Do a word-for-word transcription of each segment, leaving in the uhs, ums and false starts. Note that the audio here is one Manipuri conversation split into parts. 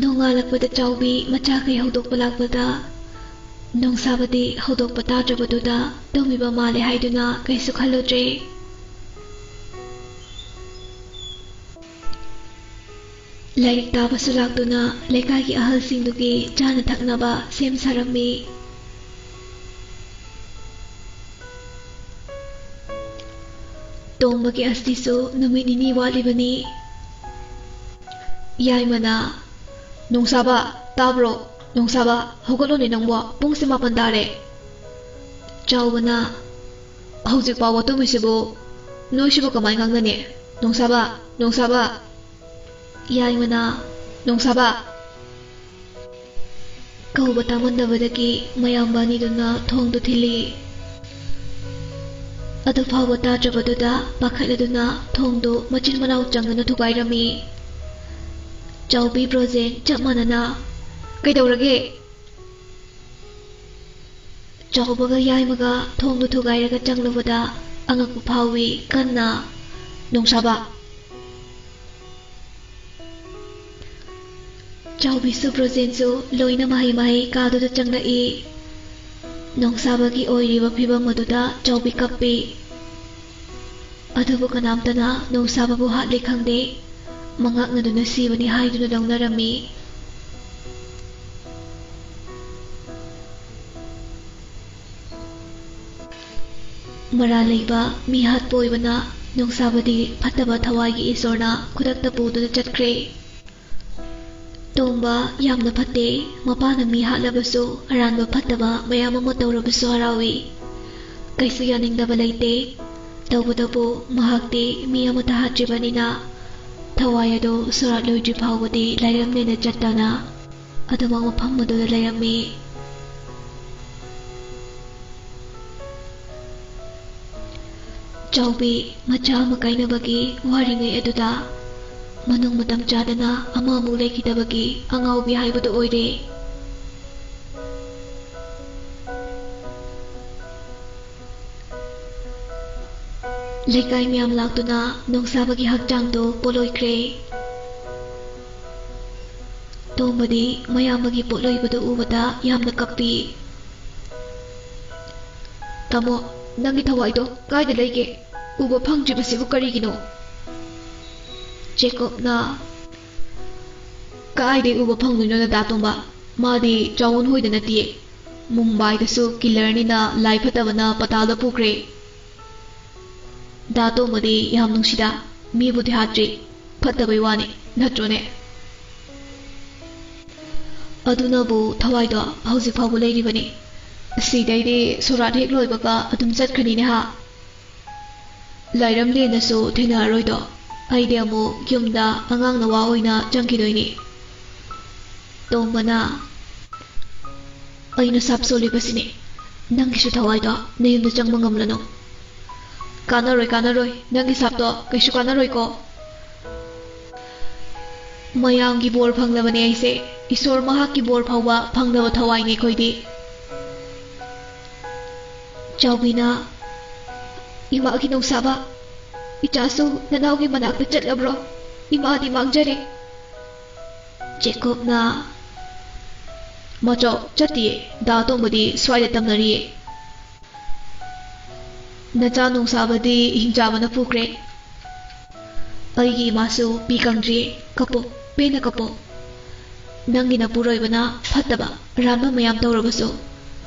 ꯅꯣꯡꯉꯥꯜꯂꯛꯄꯗ ꯆꯥꯎꯕꯤ ꯃꯆꯥꯈꯩ ꯍꯧꯗꯣꯛꯄ ꯂꯥꯛꯄꯗ, ꯅꯣꯡꯁꯥꯕꯗꯤ ꯍꯧꯗꯣꯛꯄ ꯇꯥꯗ꯭ꯔꯕꯗꯨꯗ ꯇꯨꯝꯃꯤꯕ ꯃꯥꯜꯂꯦ ꯍꯥꯏꯗꯨꯅ ꯀꯩꯁꯨ ꯈꯜꯂꯨꯗ꯭ꯔꯦ꯫ ꯂꯥꯏꯔꯤꯛ ꯇꯥꯕꯁꯨ ꯂꯥꯛꯇꯨꯅ ꯂꯩꯀꯥꯏꯒꯤ ꯑꯍꯜꯁꯤꯡꯗꯨꯒꯤ ꯆꯥꯅ ꯊꯛꯅꯕ ꯁꯦꯝ ꯁꯥꯔꯝꯃꯤ꯫ ꯇꯣꯝꯕꯒꯤ ꯑꯁꯇꯤꯁꯨ ꯅꯨꯃꯤꯠ ꯅꯤꯅꯤ ꯋꯥꯠꯂꯤꯕꯅꯤ꯫ ꯌꯥꯏꯃꯅ, "ꯅꯣꯡꯁꯥꯕ, ꯇꯥꯕ꯭ꯔꯣ? ꯅꯣꯡꯁꯥꯕ, ꯍꯧꯒꯠꯂꯣꯅꯦ ꯅꯪꯕꯣ, ꯄꯨꯡꯁꯦ ꯃꯥꯄꯟ ꯇꯥꯔꯦ꯫" ꯆꯥꯎꯕꯅ, "ꯍꯧꯖꯤꯛ ꯐꯥꯎꯕ ꯇꯨꯝꯃꯤꯁꯤꯕꯨ? ꯅꯣꯏꯁꯤꯕꯨ ꯀꯃꯥꯏ ꯉꯥꯡꯅꯅꯤ? ꯅꯣꯡꯁꯥꯕ, ꯅꯣꯡꯁꯥꯕ!" ꯌꯥꯏꯃꯅ, "ꯅꯣꯡꯁꯥꯕ!" ꯀꯧꯕ ꯇꯥꯃꯟꯗꯕꯗꯒꯤ ꯃꯌꯥꯝꯕ ꯑꯅꯤꯗꯨꯅ ꯊꯣꯡꯗꯨ ꯊꯤꯜꯂꯤ꯫ ꯑꯗꯨ ꯐꯥꯎꯕ ꯇꯥꯗ꯭ꯔꯕꯗꯨꯗ ꯄꯥꯈꯠꯂꯗꯨꯅ ꯊꯣꯡꯗꯨ ꯃꯆꯤꯟ ꯃꯅꯥꯎ ꯆꯪꯗꯨꯅ ꯊꯨꯒꯥꯏꯔꯝꯃꯤ꯫ ꯆꯥꯎꯕꯤ ꯕ꯭ꯔꯣꯖꯦꯟ ꯆꯞ ꯃꯥꯟꯅꯅ, "ꯀꯩꯗꯧꯔꯒꯦ?" ꯆꯥꯎꯕꯒ ꯌꯥꯏꯃꯒ ꯊꯣꯡꯗꯨ ꯊꯨꯒꯥꯏꯔꯒ ꯆꯪꯂꯨꯕꯗ ꯑꯉꯛꯄ ꯐꯥꯎꯏ ꯀꯟꯅ꯫ "ꯅꯣꯡꯁꯥꯕ!" ꯆꯥꯎꯕꯤꯁꯨ ꯕ꯭ꯔꯣꯖꯦꯟꯁꯨ ꯂꯣꯏꯅ ꯃꯍꯩ ꯃꯍꯩ ꯀꯥꯗꯨꯗ ꯆꯪꯂꯛꯏ꯫ ꯅꯣꯡꯁꯥꯕꯒꯤ ꯑꯣꯏꯔꯤꯕ ꯐꯤꯕꯝ ꯑꯗꯨꯗ ꯆꯥꯎꯕꯤ ꯀꯞꯄꯤ꯫ ꯑꯗꯨꯕꯨ ꯀꯅꯥꯝꯇꯅ ꯅꯣꯡꯁꯥꯕꯕꯨ ꯍꯥꯠꯂꯦ ꯈꯪꯗꯦ, ꯃꯉꯥꯛꯅꯗꯨꯅ ꯁꯤꯕꯅꯤ ꯍꯥꯏꯗꯨꯅ ꯂꯧꯅꯔꯝꯃꯤ꯫ ꯃꯔꯥꯜ ꯂꯩꯕ ꯃꯤ ꯍꯥꯠꯄ ꯑꯣꯏꯕꯅ ꯅꯣꯡꯁꯥꯕꯗꯤ ꯐꯠꯇꯕ ꯊꯋꯥꯏꯒꯤ ꯏꯁꯣꯔꯅ ꯈꯨꯗꯛꯇ ꯄꯨꯗꯨꯅ ꯆꯠꯈ꯭ꯔꯦ꯫ ꯇꯣꯝꯕ ꯌꯥꯝꯅ ꯐꯠꯇꯦ꯫ ꯃꯄꯥꯅ ꯃꯤ ꯍꯥꯠꯂꯕꯁꯨ, ꯑꯔꯥꯟꯕ ꯐꯠꯇꯕ ꯃꯌꯥꯝ ꯑꯃ ꯇꯧꯔꯕꯁꯨ ꯍꯔꯥꯎꯏ꯫ ꯀꯩꯁꯨ ꯌꯥꯅꯤꯡꯗꯕ ꯂꯩꯇꯦ꯫ ꯇꯧꯕꯇꯕꯨ ꯃꯍꯥꯛꯇꯤ ꯃꯤ ꯑꯃꯠꯇ ꯍꯥꯠꯇ꯭ꯔꯤꯕꯅꯤꯅ ꯊꯋꯥꯏ ꯑꯗꯨ ꯁꯣꯔꯥꯠ ꯂꯣꯏꯗ꯭ꯔꯤ ꯐꯥꯎꯕꯗꯤ ꯂꯥꯏꯔꯦꯝꯂꯦꯟꯗ ꯆꯠꯇꯅ ꯑꯗꯨꯃꯛ ꯃꯐꯝ ꯑꯗꯨꯗ ꯂꯩꯔꯝꯃꯤ꯫ ꯆꯥꯎꯕꯤ ꯃꯆꯥ ꯑꯃ ꯀꯥꯏꯅꯕꯒꯤ ꯋꯥꯔꯤꯉꯩ ꯑꯗꯨꯗ ꯃꯅꯨꯡ ꯃꯇꯝ ꯆꯥꯗꯅ ꯑꯃ ꯑꯃꯨꯛ ꯂꯩꯈꯤꯗꯕꯒꯤ ꯑꯉꯥꯎꯕꯤ ꯍꯥꯏꯕꯗꯨ ꯑꯣꯏꯔꯦ꯫ ꯂꯩꯀꯥꯏ ꯃꯌꯥꯝ ꯂꯥꯛꯇꯨꯅ ꯅꯣꯡꯁꯥꯕꯒꯤ ꯍꯛꯆꯥꯡꯗꯨ ꯄꯣꯠꯂꯣꯏꯈ꯭ꯔꯦ꯫ ꯇꯣꯝꯕꯗꯤ ꯃꯌꯥꯝꯕꯒꯤ ꯄꯣꯠꯂꯣꯏꯕꯗꯨ ꯎꯕꯗ ꯌꯥꯝꯅ ꯀꯞꯄꯤ꯫ "ꯇꯥꯃꯣ, ꯅꯪꯒꯤ ꯊꯋꯥꯏꯗꯣ ꯀꯥꯏꯗ ꯂꯩꯒꯦ? ꯎꯕ ꯐꯪꯗ꯭ꯔꯤꯕꯁꯤꯕꯨ ꯀꯔꯤꯒꯤꯅꯣ?" ꯖꯦꯀꯣꯕꯅ, "ꯀꯥꯏꯗꯩ ꯎꯕ ꯐꯪꯗꯣꯏꯅꯣ ꯗꯥ ꯇꯣꯝꯕ? ꯃꯥꯗꯤ ꯆꯥꯎꯑꯣꯟ ꯍꯣꯏꯗ ꯅꯠꯇꯤꯌꯦ꯫ ꯃꯨꯝꯕꯥꯏꯗꯁꯨ ꯀꯤꯂꯔꯅꯤꯅ ꯂꯥꯏ ꯐꯠꯇꯕꯅ ꯄꯇꯥꯜꯗ ꯄꯨꯈ꯭ꯔꯦ꯫ ꯗꯥ ꯇꯣꯝꯕꯗꯤ ꯌꯥꯝ ꯅꯨꯡꯁꯤꯗ, ꯃꯤꯕꯨꯗꯤ ꯍꯥꯠꯇ꯭ꯔꯤ, ꯐꯠꯇꯕꯩ ꯋꯥꯅꯤ, ꯅꯠꯇ꯭ꯔꯣꯅꯦ?" "ꯑꯗꯨꯅꯕꯨ ꯊꯋꯥꯏꯗꯣ ꯍꯧꯖꯤꯛ ꯐꯥꯎꯕ ꯂꯩꯔꯤꯕꯅꯤ꯫ ꯑꯁꯤꯗꯩꯗꯤ ꯁꯣꯔꯥꯠ ꯍꯦꯛ ꯂꯣꯏꯕꯒ ꯑꯗꯨꯝ ꯆꯠꯈ꯭ꯔꯅꯤꯅꯦ ꯍꯥ꯫ ꯂꯥꯏꯔꯝꯂꯦꯟꯅꯁꯨ ꯊꯦꯡꯅꯔꯔꯣꯏꯗꯣ꯫ ꯑꯩꯗꯤ ꯑꯃꯨꯛ ꯌꯨꯝꯗ ꯑꯉꯥꯡ ꯅꯋꯥ ꯑꯣꯏꯅ ꯆꯪꯈꯤꯗꯣꯏꯅꯤ꯫" ꯇꯣꯝꯕꯅ, "ꯑꯩꯅ ꯁꯥꯞ ꯁꯣꯜꯂꯤꯕꯁꯤꯅꯤ꯫ ꯅꯪꯒꯤꯁꯨ ꯊꯋꯥꯏꯗꯣ ꯅꯌꯨꯝꯗ ꯆꯪꯕ ꯉꯝꯂꯅꯨ꯫" "ꯀꯥꯟꯅꯔꯣꯏ, ꯀꯥꯟꯅꯔꯣꯏ꯫ ꯅꯪꯒꯤ ꯁꯥꯞꯇꯣ ꯀꯩꯁꯨ ꯀꯥꯟꯅꯔꯣꯏꯀꯣ꯫ ꯃꯌꯥꯝꯒꯤ ꯕꯣꯔ ꯐꯪꯂꯕꯅꯦ ꯑꯩꯁꯦ꯫ ꯏꯁꯣꯔ ꯃꯍꯥꯛꯀꯤ ꯕꯣꯔ ꯐꯥꯎꯕ ꯐꯪꯗꯕ ꯊꯋꯥꯏꯅꯤ ꯑꯩꯈꯣꯏꯗꯤ꯫" ꯆꯥꯎꯕꯤꯅ, "ꯏꯃꯥꯒꯤ ꯅꯨꯡꯁꯥꯕ, ꯏꯆꯥꯁꯨ ꯅꯅꯥꯎꯒꯤ ꯃꯅꯥꯛꯇ ꯆꯠꯂꯕ꯭ꯔꯣ? ꯏꯃꯥꯗꯤ ꯃꯥꯡꯖꯔꯦ꯫" ꯖꯦꯀꯣꯕꯅ, "ꯃꯆꯧ, ꯆꯠꯇꯤꯌꯦ꯫ ꯗꯥ ꯇꯣꯝꯕꯗꯤ ꯁ꯭ꯋꯥꯏꯗ ꯇꯝꯅꯔꯤꯌꯦ꯫ ꯅꯆꯥ ꯅꯨꯡꯁꯥꯕꯗꯤ ꯍꯤꯡꯆꯥꯕꯅ ꯄꯨꯈ꯭ꯔꯦ꯫ ꯑꯩꯒꯤ ꯏꯃꯥꯁꯨ ꯄꯤ ꯀꯪꯗ꯭ꯔꯤꯌꯦ꯫ ꯀꯞꯄꯣ, ꯄꯦꯟꯅ ꯀꯞꯄꯣ꯫ ꯅꯪꯒꯤ ꯅꯄꯨꯔꯣꯏꯕꯅ ꯐꯠꯇꯕ, ꯑꯔꯥꯟꯕ ꯃꯌꯥꯝ ꯇꯧꯔꯕꯁꯨ,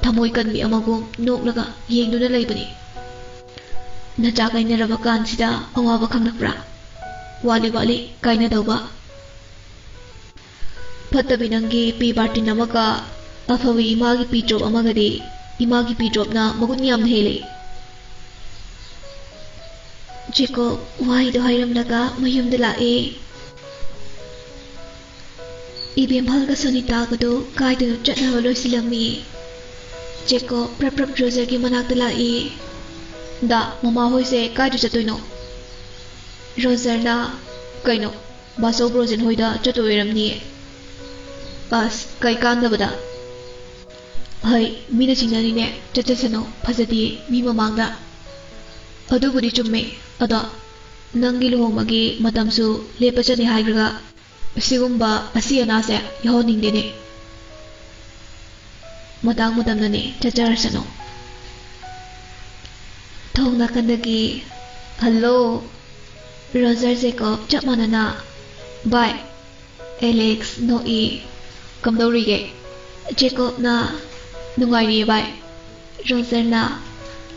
ꯊꯃꯣꯏ ꯀꯟꯕꯤ ꯑꯃꯒꯨꯝ ꯅꯣꯛꯂꯒ ꯌꯦꯡꯗꯨꯅ ꯂꯩꯕꯅꯤ꯫ ꯅꯆꯥ ꯀꯥꯏꯅꯔꯕ ꯀꯥꯟꯁꯤꯗ ꯑꯋꯥꯕ ꯈꯪꯂꯛꯄ꯭ꯔꯥ? ꯋꯥꯠꯂꯤ, ꯋꯥꯠꯂꯤ ꯀꯥꯏꯅꯗꯧꯕ꯫ ꯐꯠꯇꯕꯤ ꯅꯪꯒꯤ ꯄꯤ ꯕꯥꯔꯇꯤꯟ ꯑꯃꯒ ꯑꯐꯕꯤ ꯏꯃꯥꯒꯤ ꯄꯤ ꯗ꯭ꯔꯣꯞ ꯑꯃꯒꯗꯤ ꯏꯃꯥꯒꯤ ꯄꯤ ꯗ꯭ꯔꯣꯞꯅ ꯃꯒꯨꯟ ꯌꯥꯝꯅ ꯍꯦꯜꯂꯤ꯫" ꯖꯦꯀꯣꯕ ꯋꯥꯍꯩꯗꯣ ꯍꯥꯏꯔꯝꯂꯒ ꯃꯌꯨꯝꯗ ꯂꯥꯛꯑꯦ꯫ ꯏꯕꯦꯝꯍꯜꯒ ꯁꯣꯅꯤꯇꯥꯒꯗꯣ ꯀꯥꯏꯗꯅꯣ ꯆꯠꯅꯕ ꯂꯣꯏꯁꯤꯜꯂꯝꯃꯤ꯫ ꯖꯦꯀꯣꯕ ꯄ꯭ꯔꯞ ꯄ꯭ꯔꯞ ꯔꯣꯖꯔꯒꯤ ꯃꯅꯥꯛꯇ ꯂꯥꯛꯏ꯫ "ꯗꯥ, ꯃꯃꯥ ꯍꯣꯏꯁꯦ ꯀꯥꯏꯗ ꯆꯠꯇꯣꯏꯅꯣ?" ꯔꯣꯖꯔꯅ, "ꯀꯩꯅꯣ, ꯕꯥꯆꯧ ꯕ꯭ꯔꯣꯖꯦꯟ ꯍꯣꯏꯗ ꯆꯠꯇꯣꯏ ꯑꯣꯏꯔꯝꯅꯤꯌꯦ꯫" "ꯑꯁ, ꯀꯩ ꯀꯥꯟꯗꯕꯗ?" "ꯍꯩ, ꯃꯤꯅ ꯆꯤꯡꯅꯅꯤꯅꯦ, ꯆꯠꯆꯁꯅꯨ, ꯐꯖꯗꯤꯌꯦ ꯃꯤ ꯃꯃꯥꯡꯗ꯫" "ꯑꯗꯨꯕꯨꯗꯤ ꯆꯨꯝꯃꯦ, ꯑꯗꯣ ꯅꯪꯒꯤ ꯂꯨꯍꯣꯡꯕꯒꯤ ꯃꯇꯝꯁꯨ ꯂꯦꯞꯄ ꯆꯠꯅꯤ ꯍꯥꯏꯈ꯭ꯔꯒ ꯑꯁꯤꯒꯨꯝꯕ ꯑꯁꯤ ꯑꯅꯥꯁꯦ ꯌꯥꯎꯍꯟꯅꯤꯡꯗꯦꯅꯦ꯫ ꯃꯇꯥꯡ ꯃꯇꯝꯅꯅꯦ, ꯆꯠꯆꯔꯁꯅꯨ꯫ ꯊꯣꯡ ꯅꯥꯀꯟꯗꯒꯤ, "ꯍꯜꯂꯣ, ꯔꯣꯖꯔ, ꯖꯦꯀꯣꯕ ꯆꯞ ꯃꯥꯟꯅꯅ?" "ꯚꯥꯏ?" ꯑꯦꯂꯦꯛꯁ ꯅꯣꯛꯏ꯫ "ꯀꯝꯗꯧꯔꯤꯒꯦ?" ꯖꯦꯀꯣꯕꯅ, "ꯅꯨꯡꯉꯥꯏꯔꯤꯌꯦ ꯚꯥꯏ꯫" ꯔꯣꯖꯔꯅ,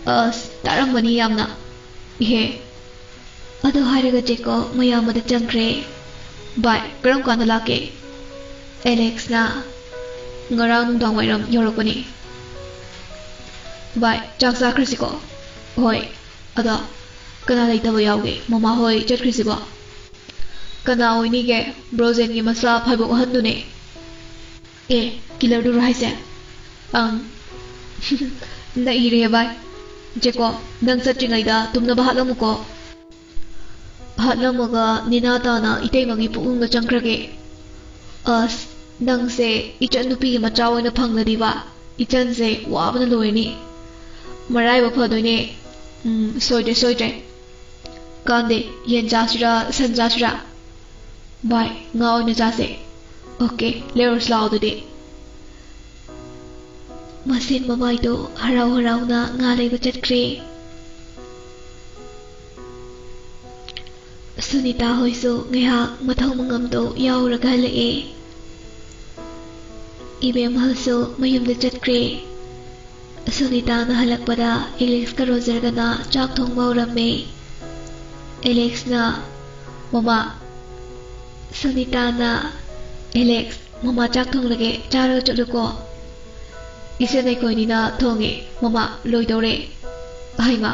"ꯑꯁ, ꯇꯥꯔꯝꯃꯅꯤ ꯌꯥꯝꯅ꯫ ꯏꯍꯦ, ꯑꯗꯨ ꯍꯥꯏꯔꯒ ꯖꯦꯀꯣꯕ ꯃꯌꯥꯝꯕꯗ ꯆꯪꯈ꯭ꯔꯦ꯫" "ꯚꯥꯏ, ꯀꯔꯝ ꯀꯥꯟꯗ ꯂꯥꯛꯀꯦ?" ꯑꯦꯂꯦꯛꯁꯅ, "ꯉꯔꯥꯡ ꯅꯨꯡꯗꯥꯡ ꯋꯥꯏꯔꯝ ꯌꯧꯔꯛꯄꯅꯤ꯫" "ꯚꯥꯏ, ꯆꯥꯛ ꯆꯥꯈ꯭ꯔꯁꯤꯀꯣ?" "ꯍꯣꯏ, ꯑꯗꯣ ꯀꯅꯥ ꯂꯩꯇꯕ ꯌꯥꯎꯒꯦ ꯃꯃꯥ ꯍꯣꯏ ꯆꯠꯈ꯭ꯔꯤꯁꯤꯕꯣ?" "ꯀꯅꯥ ꯑꯣꯏꯅꯤꯒꯦ? ꯕ꯭ꯔꯣꯖꯦꯟꯒꯤ ꯃꯆꯥ ꯐꯥꯏꯕꯣꯛ ꯑꯍꯟꯗꯨꯅꯦ꯫" "ꯑꯦ, ꯀꯤꯂꯔꯗꯨꯔꯣ ꯍꯥꯏꯁꯦ?" "ꯑꯪ꯫" "ꯅꯩꯔꯦ ꯚꯥꯏ꯫ ꯖꯦꯀꯣ, ꯅꯪ ꯆꯠꯇ꯭ꯔꯤꯉꯩꯗ ꯇꯨꯝꯅꯕ ꯍꯥꯠꯂꯝꯃꯨꯀꯣ꯫" "ꯍꯥꯠꯂꯝꯃꯒ ꯅꯦꯅꯥ ꯇꯥꯅ ꯏꯇꯩꯃꯒꯤ ꯄꯨꯛꯅꯨꯡꯗ ꯆꯪꯈ꯭ꯔꯒꯦ꯫" "ꯑꯁ, ꯅꯪꯁꯦ ꯏꯆꯟ ꯅꯨꯄꯤꯒꯤ ꯃꯆꯥ ꯑꯣꯏꯅ ꯐꯪꯂꯗꯤꯕ, ꯏꯆꯟꯁꯦ ꯋꯥꯕꯅ ꯂꯣꯏꯔꯅꯤ꯫ ꯃꯔꯥꯏꯕꯛ ꯐꯗꯣꯏꯅꯦ꯫ ꯎꯝ, ꯁꯣꯏꯗ꯭ꯔꯦ, ꯁꯣꯏꯗ꯭ꯔꯦ꯫ ꯀꯥꯟꯗꯦ, ꯌꯦꯟ ꯆꯥꯁꯤꯔꯥ, ꯁꯟ ꯆꯥꯁꯤꯔꯥ?" "ꯚꯥꯏ, ꯉꯥ ꯑꯣꯏꯅ ꯆꯥꯁꯦ꯫" "ꯑꯣꯀꯦ, ꯂꯩꯔꯨꯔꯁꯤ ꯂꯥꯛꯑꯣ ꯑꯗꯨꯗꯤ꯫" ꯃꯁꯦꯟ ꯃꯃꯥꯏꯗꯣ ꯍꯔꯥꯎ ꯍꯔꯥꯎꯅ ꯉꯥ ꯂꯩꯕ ꯆꯠꯈ꯭ꯔꯦ꯫ ꯁꯨꯅꯤꯇꯥ ꯍꯣꯏꯁꯨ ꯉꯥꯏꯍꯥꯛ ꯃꯊꯧ ꯃꯉꯝꯗꯣ ꯌꯥꯎꯔꯒ ꯍꯜꯂꯛꯑꯦ꯫ ꯏꯕꯦꯝꯍꯜꯁꯨ ꯃꯌꯨꯝꯗ ꯆꯠꯈ꯭ꯔꯦ꯫ ꯁꯨꯅꯤꯇꯥꯅ ꯍꯜꯂꯛꯄꯗ ꯑꯦꯂꯦꯛꯁꯀ ꯔꯣꯖꯔꯒꯅ ꯆꯥꯛ ꯊꯣꯡꯕ ꯍꯧꯔꯝꯃꯦ꯫ ꯑꯦꯂꯦꯛꯁꯅ, "ꯃꯃꯥ꯫" ꯁꯨꯅꯤꯇꯥꯅ, "ꯑꯦꯂꯦꯛꯁ, ꯃꯃꯥ ꯆꯥꯛ ꯊꯣꯡꯂꯒꯦ, ꯆꯥꯔꯒ ꯆꯠꯂꯨꯀꯣ꯫" "ꯏꯆꯟ ꯑꯩꯈꯣꯏꯅꯤꯅ ꯊꯣꯡꯉꯦ, ꯃꯃꯥ, ꯂꯣꯏꯗꯧꯔꯦ꯫" ꯍꯩꯃꯥ!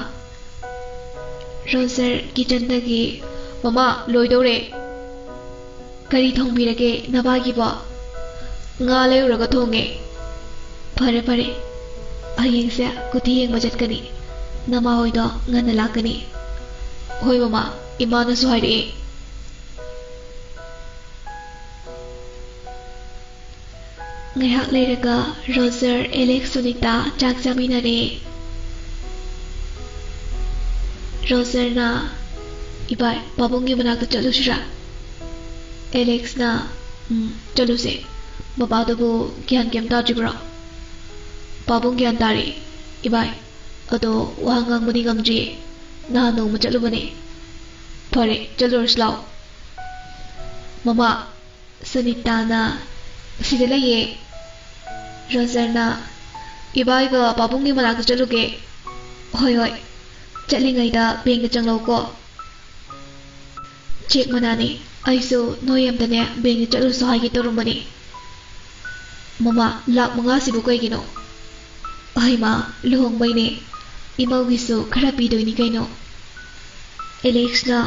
ꯔꯣꯖꯔ ꯀꯤꯆꯟꯗꯒꯤ, "ꯃꯃꯥ, ꯂꯣꯏꯗꯧꯔꯦ꯫" "ꯀꯔꯤ ꯊꯣꯡꯕꯤꯔꯒꯦ ꯅꯕꯥꯒꯤꯕꯣ?" "ꯉꯥ ꯂꯩꯔꯨꯔꯒ ꯊꯣꯡꯉꯦ꯫" "ꯐꯔꯦ, ꯐꯔꯦ꯫ ꯍꯌꯦꯡꯁꯦ ꯀꯨꯊꯤ ꯌꯦꯡꯕ ꯆꯠꯀꯅꯤ꯫ ꯅꯃꯥ ꯍꯣꯏꯗꯣ ꯉꯟꯅ ꯂꯥꯛꯀꯅꯤ꯫" "ꯍꯣꯏ ꯃꯃꯥ, ꯏꯃꯥꯅꯁꯨ ꯍꯥꯏꯔꯛꯑꯦ꯫" ꯉꯥꯏꯍꯥꯛ ꯂꯩꯔꯒ ꯔꯣꯖꯔ, ꯑꯦꯂꯦꯛꯁ, ꯁꯨꯅꯤꯇꯥ ꯆꯥꯛ ꯆꯥꯃꯤꯟꯅꯔꯦ꯫ ꯔꯣꯖꯔꯅ, "ꯏꯕꯥꯏ, ꯄꯥꯕꯨꯡꯒꯤ ꯃꯅꯥꯛꯇ ꯆꯠꯂꯨꯁꯤꯔꯥ?" ꯑꯦꯂꯦꯛꯁꯅ, "ꯎꯝ, ꯆꯠꯂꯨꯁꯦ꯫ ꯕꯕꯥꯗꯨꯕꯨ ꯒ꯭ꯌꯥꯟ ꯀꯩꯝ ꯇꯥꯗ꯭ꯔꯤꯕ꯭ꯔꯣ?" "ꯄꯥꯕꯨꯡ ꯒ꯭ꯌꯥꯟ ꯇꯥꯔꯦ, ꯏꯕꯥꯏ꯫ ꯑꯗꯣ ꯋꯥ ꯉꯥꯡꯕꯗꯤ ꯉꯝꯗ꯭ꯔꯤꯌꯦ꯫ ꯅꯍꯥꯟ ꯅꯣꯡꯃ ꯆꯠꯂꯨꯕꯅꯦ꯫ ꯐꯔꯦ, ꯆꯠꯂꯨꯔꯁꯤ ꯂꯥꯛꯑꯣ꯫" "ꯃꯃꯥ, ꯁꯨꯅꯤꯇꯥꯅ ꯁꯤꯗ ꯂꯩꯌꯦ꯫" ꯔꯣꯖꯔꯅ, "ꯏꯕꯥꯏꯒ ꯄꯥꯕꯨꯡꯒꯤ ꯃꯅꯥꯛꯇ ꯆꯠꯂꯨꯒꯦ꯫" "ꯍꯣꯏ, ꯍꯣꯏ꯫ ꯆꯠꯂꯤꯉꯩꯗ ꯕꯦꯡꯗ ꯆꯪꯂꯧꯀꯣ꯫" "ꯆꯦꯛ ꯃꯅꯥꯅꯦ꯫ ꯑꯩꯁꯨ ꯅꯣꯏ ꯑꯝꯇꯅꯦ ꯕꯦꯡꯗ ꯆꯠꯂꯨꯁꯣ ꯍꯥꯏꯒꯦ ꯇꯧꯔꯝꯕꯅꯦ꯫" "ꯃꯃꯥ, ꯂꯥꯛ ꯃꯉꯥꯁꯤꯕꯨ ꯀꯩꯒꯤꯅꯣ?" "ꯍꯩꯃꯥ, ꯂꯨꯍꯣꯡꯕꯩꯅꯦ꯫ ꯏꯃꯧꯒꯤꯁꯨ ꯈꯔ ꯄꯤꯗꯣꯏꯅꯤ ꯀꯩꯅꯣ꯫" ꯑꯦꯂꯦꯛꯁꯅ,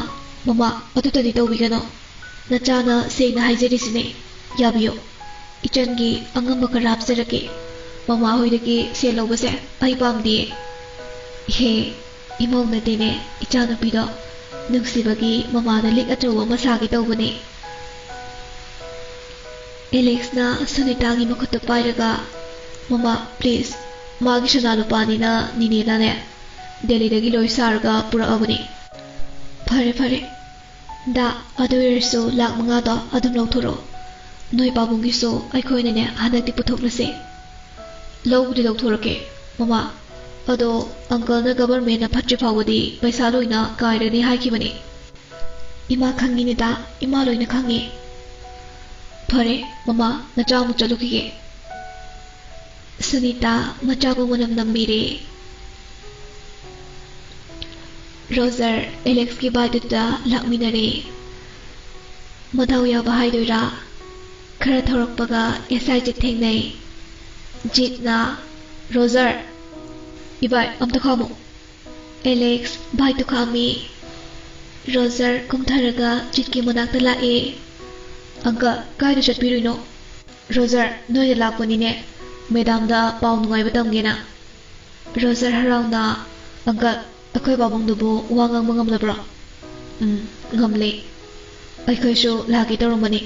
"ꯃꯃꯥ, ꯑꯗꯨꯇꯗꯤ ꯇꯧꯕꯤꯒꯅꯣ꯫ ꯅꯆꯥꯅ ꯁꯦꯡꯅ ꯍꯥꯏꯖꯔꯤꯁꯤꯅꯦ꯫ ꯌꯥꯕꯤꯌꯨ꯫ ꯏꯆꯟꯒꯤ ꯑꯉꯝꯕ ꯈꯔ ꯍꯥꯞꯆꯔꯛꯀꯦ꯫ ꯃꯃꯥ ꯍꯣꯏꯗꯒꯤ ꯁꯦꯜ ꯂꯧꯕꯁꯦ ꯑꯩ ꯄꯥꯝꯗꯤꯌꯦ꯫" "ꯍꯦ, ꯏꯃꯧ ꯅꯠꯇꯦꯅꯦ, ꯏꯆꯥꯅꯨꯄꯤꯗꯣ꯫ ꯅꯨꯡꯁꯤꯕꯒꯤ ꯃꯃꯥꯗ ꯂꯤꯛ ꯑꯆꯧꯕ ꯑꯃ ꯁꯥꯒꯦ ꯇꯧꯕꯅꯦ꯫" ꯑꯦꯂꯦꯛꯁꯅ ꯁꯨꯅꯤꯇꯥꯒꯤ ꯃꯈꯨꯠꯇ ꯄꯥꯏꯔꯒ, "ꯃꯃꯥ, please, ꯃꯥꯒꯤ ꯁꯅꯥ ꯂꯨꯄꯥꯅꯤꯅ ꯅꯤꯅꯦꯅꯅꯦ ꯗꯦꯜꯂꯤꯗꯒꯤ ꯂꯣꯏ ꯁꯥꯔꯒ ꯄꯨꯔꯛꯑꯕꯅꯤ꯫" "ꯐꯔꯦ, ꯐꯔꯦ꯫ ꯗꯥ, ꯑꯗꯨ ꯑꯣꯏꯔꯁꯨ ꯂꯥꯛ ꯃꯉꯥꯗꯣ ꯑꯗꯨꯝ ꯂꯧꯊꯣꯔꯛꯑꯣ꯫ ꯅꯣꯏ ꯄꯥꯕꯨꯡꯒꯤꯁꯨ ꯑꯩꯈꯣꯏꯅꯅꯦ ꯍꯟꯗꯛꯇꯤ ꯄꯨꯊꯣꯛꯂꯁꯦ꯫" "ꯂꯧꯕꯨꯗꯤ ꯂꯧꯊꯣꯔꯛꯀꯦ, ꯃꯃꯥ꯫ ꯑꯗꯣ ꯑꯪꯀꯜꯅ ꯒꯕꯔꯃꯦꯟꯅ ꯐꯠꯇ꯭ꯔꯤ ꯐꯥꯎꯕꯗꯤ ꯄꯩꯁꯥ ꯂꯣꯏꯅ ꯀꯥꯏꯔꯅꯤ ꯍꯥꯏꯈꯤꯕꯅꯤ꯫" "ꯏꯃꯥ ꯈꯪꯉꯤꯅꯦ ꯗꯥ, ꯏꯃꯥ ꯂꯣꯏꯅ ꯈꯪꯉꯦ꯫" "ꯐꯔꯦ, ꯃꯃꯥ, ꯅꯆꯥ ꯑꯃꯨꯛ ꯆꯠꯂꯨꯈꯤꯒꯦ꯫" ꯁꯨꯅꯤꯇꯥ ꯃꯆꯥꯕꯨ ꯃꯅꯝ ꯅꯝꯕꯤꯔꯦ꯫ ꯔꯣꯖꯔ ꯑꯦꯂꯦꯛꯁꯀꯤ ꯕꯥꯏꯛꯇꯨꯗ ꯂꯥꯛꯃꯤꯟꯅꯔꯦ꯫ ꯃꯗꯥꯎ ꯌꯥꯕ ꯍꯥꯏꯗꯣꯏꯔꯥ, ꯈꯔ ꯊꯧꯔꯛꯄꯒ ꯑꯦꯁ ꯑꯥꯏ ꯖꯤꯠ ꯊꯦꯡꯅꯩ꯫ ꯖꯤꯠꯅ, "ꯔꯣꯖꯔ, ꯏꯕꯥꯏ, ꯑꯝꯇ ꯈꯥꯝꯃꯨ꯫" ꯑꯦꯂꯦꯛꯁ ꯕꯥꯏꯛꯇꯨ ꯈꯥꯝꯃꯤ꯫ ꯔꯣꯖꯔ ꯀꯨꯝꯊꯔꯒ ꯖꯤꯠꯀꯤ ꯃꯅꯥꯛꯇ ꯂꯥꯛꯑꯦ꯫ "ꯑꯪꯀꯜ, ꯀꯥꯏꯗ ꯆꯠꯄꯤꯔꯨꯏꯅꯣ?" "ꯔꯣꯖꯔ, ꯅꯣꯏꯗ ꯂꯥꯛꯄꯅꯤꯅꯦ, ꯃꯦꯗꯥꯝꯗ ꯄꯥꯎ ꯅꯨꯡꯉꯥꯏꯕ ꯇꯝꯒꯦꯅ꯫" ꯔꯣꯖꯔ ꯍꯔꯥꯎꯅ, "ꯑꯪꯀꯜ, ꯑꯩꯈꯣꯏ ꯄꯥꯕꯨꯡꯗꯨꯕꯨ ꯋꯥ ꯉꯥꯡꯕ ꯉꯝꯂꯕ꯭ꯔꯣ?" "ꯎꯝ, ꯉꯝꯂꯦ꯫ ꯑꯩꯈꯣꯏꯁꯨ ꯂꯥꯛꯀꯦ ꯇꯧꯔꯝꯕꯅꯤ꯫"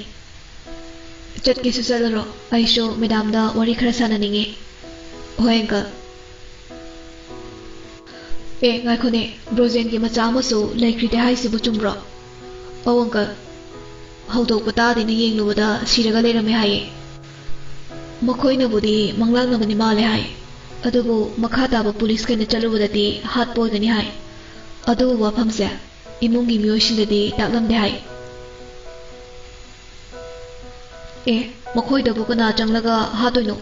"ꯆꯠꯀꯦꯁꯨ ꯆꯠꯂꯔꯣ, ꯑꯩꯁꯨ ꯃꯦꯗꯥꯝꯗ ꯋꯥꯔꯤ ꯈꯔ ꯁꯥꯟꯅꯅꯤꯡꯉꯤ꯫" "ꯍꯣꯏ, ꯑꯪꯀꯜ꯫" "ꯑꯦ, ꯉꯥꯏꯈꯣꯅꯦ, ꯕ꯭ꯔꯣꯖꯦꯟꯒꯤ ꯃꯆꯥ ꯑꯃꯁꯨ ꯂꯩꯈ꯭ꯔꯤꯗꯦ ꯍꯥꯏꯁꯤꯕꯨ ꯆꯨꯝꯕ꯭ꯔꯣ?" "ꯑꯧ, ꯑꯪꯀꯜ꯫" ꯍꯧꯗꯣꯛꯄ ꯇꯥꯗꯦꯅ ꯌꯦꯡꯂꯨꯕꯗ ꯁꯤꯔꯒ ꯂꯩꯔꯝꯃꯦ ꯍꯥꯏꯌꯦ꯫ ꯃꯈꯣꯏꯅꯕꯨꯗꯤ ꯃꯪꯂꯥꯛꯅꯕꯅꯤ ꯃꯥꯜꯂꯦ ꯍꯥꯏ, ꯑꯗꯨꯕꯨ ꯃꯈꯥ ꯇꯥꯕ ꯄꯨꯂꯤꯁꯈꯩꯅ ꯆꯠꯂꯨꯕꯗꯗꯤ ꯍꯥꯠꯄ ꯑꯣꯏꯒꯅꯤ ꯍꯥꯏ꯫ ꯑꯗꯨꯕꯨ ꯋꯥꯐꯝꯁꯦ ꯏꯃꯨꯡꯒꯤ ꯃꯤꯑꯣꯏꯁꯤꯡꯗꯗꯤ ꯇꯥꯛꯂꯝꯗꯦ ꯍꯥꯏ꯫ ꯑꯦ, ꯃꯈꯣꯏꯗꯕꯨ ꯀꯅꯥ ꯆꯪꯂꯒ ꯍꯥꯠꯇꯣꯏꯅꯣ?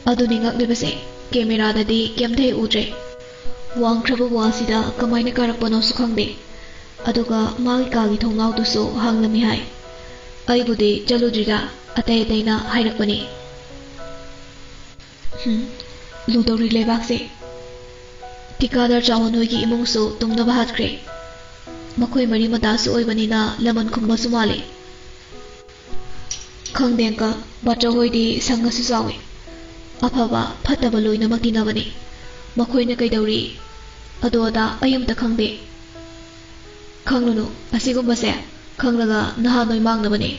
ꯑꯗꯨꯅꯤ ꯉꯛꯂꯤꯕꯁꯦ, ꯀꯦꯃꯦꯔꯥꯗꯗꯤ ꯀꯩꯝꯇ ꯍꯦꯛ ꯎꯗ꯭ꯔꯦ꯫ ꯋꯥꯡꯈ꯭ꯔꯕ ꯋꯥꯜꯁꯤꯗ ꯀꯃꯥꯏꯅ ꯀꯥꯔꯛꯄꯅꯣꯁꯨ ꯈꯪꯗꯦ꯫ ꯑꯗꯨꯒ ꯃꯥꯒꯤ ꯀꯥꯒꯤ ꯊꯣꯡꯅꯥꯎꯗꯨꯁꯨ ꯍꯥꯡꯂꯝꯃꯤ ꯍꯥꯏ꯫ ꯑꯩꯕꯨꯗꯤ ꯆꯠꯂꯨꯗ꯭ꯔꯤꯗ, ꯑꯇꯩ ꯑꯇꯩꯅ ꯍꯥꯏꯔꯛꯄꯅꯤ꯫ ꯍꯨꯝ, ꯂꯨꯗꯧꯔꯤ ꯂꯩꯕꯥꯛꯁꯦ꯫ ꯊꯤꯀꯥꯗꯔ ꯆꯥꯎꯍꯟ ꯍꯣꯏꯒꯤ ꯏꯃꯨꯡꯁꯨ ꯇꯨꯝꯅꯕ ꯍꯥꯠꯈ꯭ꯔꯦ꯫ ꯃꯈꯣꯏ ꯃꯔꯤ ꯃꯇꯥꯁꯨ ꯑꯣꯏꯕꯅꯤꯅ ꯂꯃꯟ ꯈꯨꯝꯕꯁꯨ ꯃꯥꯜꯂꯤ꯫ ꯈꯪꯗꯦ ꯑꯪꯀꯜ, ꯕꯥꯆꯧ ꯍꯣꯏꯗꯤ ꯁꯪꯒꯁꯨ ꯆꯥꯎꯏ꯫ ꯑꯐꯕ ꯐꯠꯇꯕ ꯂꯣꯏꯅꯃꯛ ꯇꯤꯟꯅꯕꯅꯤ꯫ ꯃꯈꯣꯏꯅ ꯀꯩꯗꯧꯔꯤ ꯑꯗꯨ ꯑꯗꯥ ꯑꯩ ꯑꯝꯇ ꯈꯪꯗꯦ꯫ ꯈꯪꯂꯨꯅꯨ, ꯑꯁꯤꯒꯨꯝꯕꯁꯦ ꯈꯪꯂꯒ ꯅꯍꯥ ꯅꯣꯏ ꯃꯥꯡꯅꯕꯅꯤ꯫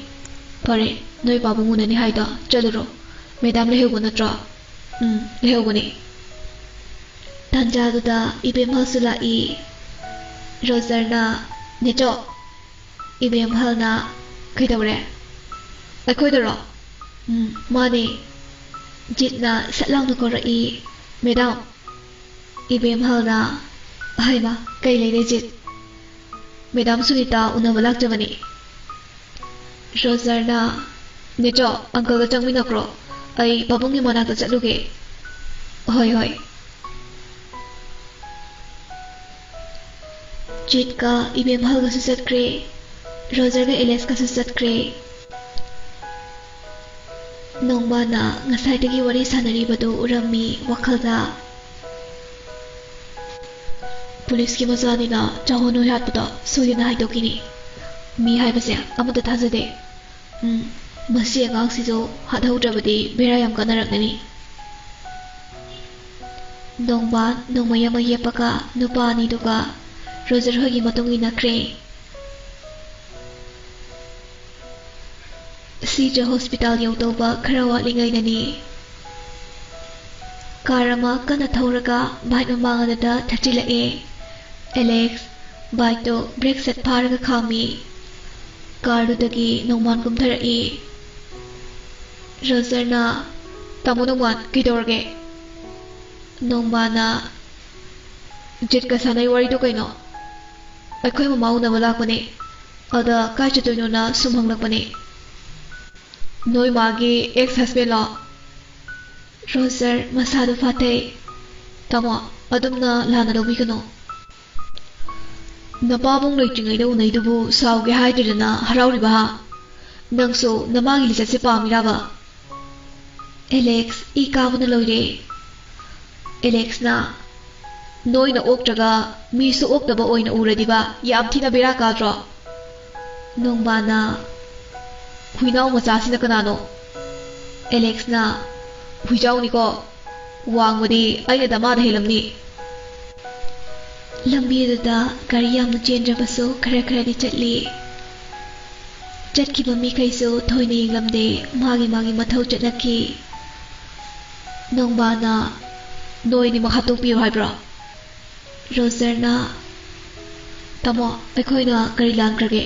ꯐꯔꯦ, ꯅꯣꯏ ꯄꯥꯕꯨꯡ ꯎꯅꯅꯤ ꯍꯥꯏꯗꯣ ꯆꯠꯂꯨꯔꯣ꯫ ꯃꯦꯗꯥꯝ ꯂꯩꯍꯧꯕ ꯅꯠꯇ꯭ꯔꯣ? ꯎꯝ, ꯂꯩꯍꯧꯕꯅꯤ꯫ ꯇꯥꯟꯖꯥꯗꯨꯗ ꯏꯕꯦꯝꯍꯜꯁꯨ ꯂꯥꯛꯏ꯫ ꯔꯣꯖꯔꯅ, "ꯅꯦꯆꯣ!" ꯏꯕꯦꯝꯍꯜꯅ, "ꯀꯩꯗꯧꯔꯦ? ꯑꯩꯈꯣꯏꯗꯔꯣ?" "ꯎꯝ, ꯃꯥꯅꯦ꯫" ꯖꯤꯠꯅ ꯁꯠ ꯂꯥꯎꯅ ꯀꯧꯔꯛꯏ, "ꯃꯦꯗꯥꯝ!" ꯏꯕꯦꯝꯍꯜꯅ, "ꯍꯩꯃꯥ, ꯀꯩ ꯂꯩꯔꯦ ꯖꯤꯠ?" "ꯃꯦꯗꯥꯝ ꯁꯨꯅꯤꯇꯥ ꯎꯅꯕ ꯂꯥꯛꯆꯕꯅꯤ꯫" ꯔꯣꯖꯔꯅ, "ꯅꯦꯆꯣ, ꯑꯪꯀꯜꯒ ꯆꯪꯃꯤꯟꯅꯈ꯭ꯔꯣ, ꯑꯩ ꯄꯥꯕꯨꯡꯒꯤ ꯃꯅꯥꯛꯇ ꯆꯠꯂꯨꯒꯦ꯫" "ꯍꯣꯏ, ꯍꯣꯏ꯫" ꯖꯤꯠꯀ ꯏꯕꯦꯝꯍꯜꯒꯁꯨ ꯆꯠꯈ꯭ꯔꯦ꯫ ꯔꯣꯖꯔꯒ ꯑꯦꯂꯦꯛꯁꯀꯁꯨ ꯆꯠꯈ꯭ꯔꯦ꯫ ꯅꯣꯡꯕꯥꯟꯅ ꯉꯁꯥꯏꯗꯒꯤ ꯋꯥꯔꯤ ꯁꯥꯟꯅꯔꯤꯕꯗꯨ ꯎꯔꯝꯃꯤ ꯋꯥꯈꯜꯗ꯫ "ꯄꯨꯂꯤꯁꯀꯤ ꯃꯆꯥꯅꯤꯅ ꯆꯥꯎꯍꯟ ꯍꯣꯏ ꯍꯥꯠꯄꯗꯣ ꯁꯣꯏꯗꯅ ꯍꯥꯏꯗꯣꯛꯈꯤꯅꯤ꯫ ꯃꯤ ꯍꯥꯏꯕꯁꯦ ꯑꯃꯠꯇ ꯊꯥꯖꯗꯦ꯫ ꯎꯝ, ꯃꯁꯤ ꯑꯉꯥꯡꯁꯤꯁꯨ ꯍꯥꯠꯍꯧꯗ꯭ꯔꯕꯗꯤ ꯕꯦꯔꯥ ꯌꯥꯝ ꯀꯥꯟꯅꯔꯛꯀꯅꯤ꯫" ꯅꯣꯡꯕꯥꯟ ꯅꯣꯡꯃꯩ ꯑꯃ ꯌꯦꯞꯄꯒ ꯅꯨꯄꯥ ꯑꯅꯤꯗꯨꯒ ꯔꯣꯖꯔ ꯍꯣꯏꯒꯤ ꯃꯇꯨꯡ ꯏꯟꯅꯈ꯭ꯔꯦ꯫ ꯁꯤꯖ ꯍꯣꯁꯄꯤꯇꯥꯜ ꯌꯧꯗꯧꯕ ꯈꯔ ꯋꯥꯠꯂꯤꯉꯩꯗꯅꯤ꯫ ꯀꯥꯔ ꯑꯃ ꯀꯟꯅ ꯊꯧꯔꯒ ꯕꯥꯏꯛ ꯃꯃꯥꯡ ꯑꯗꯨꯗ ꯊꯠꯆꯤꯜꯂꯛꯑꯦ꯫ ꯑꯦꯂꯦꯛꯁ ꯕꯥꯏꯛꯇꯣ ꯕ꯭ꯔꯦꯛ ꯁꯠ ꯐꯥꯔꯒ ꯈꯥꯝꯃꯤ꯫ ꯀꯥꯔꯗꯨꯗꯒꯤ ꯅꯣꯡꯃꯥꯟ ꯀꯨꯝꯊꯔꯛꯏ꯫ ꯔꯣꯖꯔꯅ, "ꯇꯥꯃꯣ ꯅꯣꯡꯃꯥꯟ, ꯀꯩꯗꯧꯔꯒꯦ?" ꯅꯣꯡꯃꯥꯟꯅ, "ꯖꯤꯠꯀ ꯁꯥꯟꯅꯩ ꯋꯥꯔꯤꯗꯣ ꯀꯩꯅꯣ?" "ꯑꯩꯈꯣꯏ ꯃꯃꯥ ꯎꯅꯕ ꯂꯥꯛꯄꯅꯦ꯫ ꯑꯗ ꯀꯥꯏ ꯆꯠꯇꯣꯏꯅꯣꯅ ꯁꯨꯝ ꯍꯪꯂꯛꯄꯅꯦ꯫" "ꯅꯣꯏ ꯃꯥꯒꯤ ex husbandꯂꯣ?" ꯔꯣꯖꯔ ꯃꯁꯥꯗꯨ ꯐꯥꯊꯩ꯫ "ꯇꯥꯃꯣ, ꯑꯗꯨꯝꯅ ꯂꯥꯟꯅ ꯂꯧꯕꯤꯒꯅꯨ꯫ ꯅꯄꯥꯕꯨꯡ ꯂꯩꯇ꯭ꯔꯤꯉꯩꯗ ꯎꯅꯩꯗꯨꯕꯨ ꯁꯥꯎꯒꯦ ꯍꯥꯏꯗ꯭ꯔꯤꯗꯅ ꯍꯔꯥꯎꯔꯤꯕ ꯍꯥ? ꯅꯪꯁꯨ ꯅꯃꯥꯒꯤ ꯂꯤꯆꯠꯁꯦ ꯄꯥꯝꯃꯤꯔꯕ?" ꯑꯦꯂꯦꯛꯁ ꯏ ꯀꯥꯕꯅ ꯂꯣꯏꯔꯦ꯫ ꯑꯦꯂꯦꯛꯁꯅ, "ꯅꯣꯏꯅ ꯑꯣꯛꯇ꯭ꯔꯒ ꯃꯤꯁꯨ ꯑꯣꯛꯇꯕ ꯑꯣꯏꯅ ꯎꯔꯗꯤꯕ ꯌꯥꯝ ꯊꯤꯅ ꯕꯦꯔꯥ ꯀꯥꯗ꯭ꯔꯣ?" ꯅꯣꯡꯕꯥꯅ, "ꯍꯨꯏꯅꯥꯎ ꯃꯆꯥꯁꯤꯅ ꯀꯅꯥꯅꯣ?" ꯑꯦꯂꯦꯛꯁꯅ, "ꯍꯨꯏꯖꯥꯎꯅꯤꯀꯣ꯫ ꯋꯥꯡꯕꯗꯤ ꯑꯩꯅ ꯗꯃꯥꯗ ꯍꯦꯜꯂꯝꯅꯤ꯫" ꯂꯝꯕꯤ ꯑꯗꯨꯗ ꯒꯥꯔꯤ ꯌꯥꯝꯅ ꯆꯦꯟꯗ꯭ꯔꯕꯁꯨ ꯈꯔ ꯈꯔꯗꯤ ꯆꯠꯂꯤ꯫ ꯆꯠꯈꯤꯕ ꯃꯤꯈꯩꯁꯨ ꯊꯣꯏꯅ ꯌꯦꯡꯂꯝꯗꯦ, ꯃꯥꯒꯤ ꯃꯥꯒꯤ ꯃꯊꯧ ꯆꯠꯅꯈꯤ꯫ ꯅꯣꯡꯕꯥꯅ, "ꯅꯣꯏꯅꯤ ꯃꯈꯥ ꯇꯣꯛꯄꯤꯌꯨ ꯍꯥꯏꯕ꯭ꯔꯣ?" ꯔꯣꯖꯔꯅ, "ꯇꯥꯃꯣ, ꯑꯩꯈꯣꯏꯅ ꯀꯔꯤ ꯂꯥꯟꯈ꯭ꯔꯒꯦ?"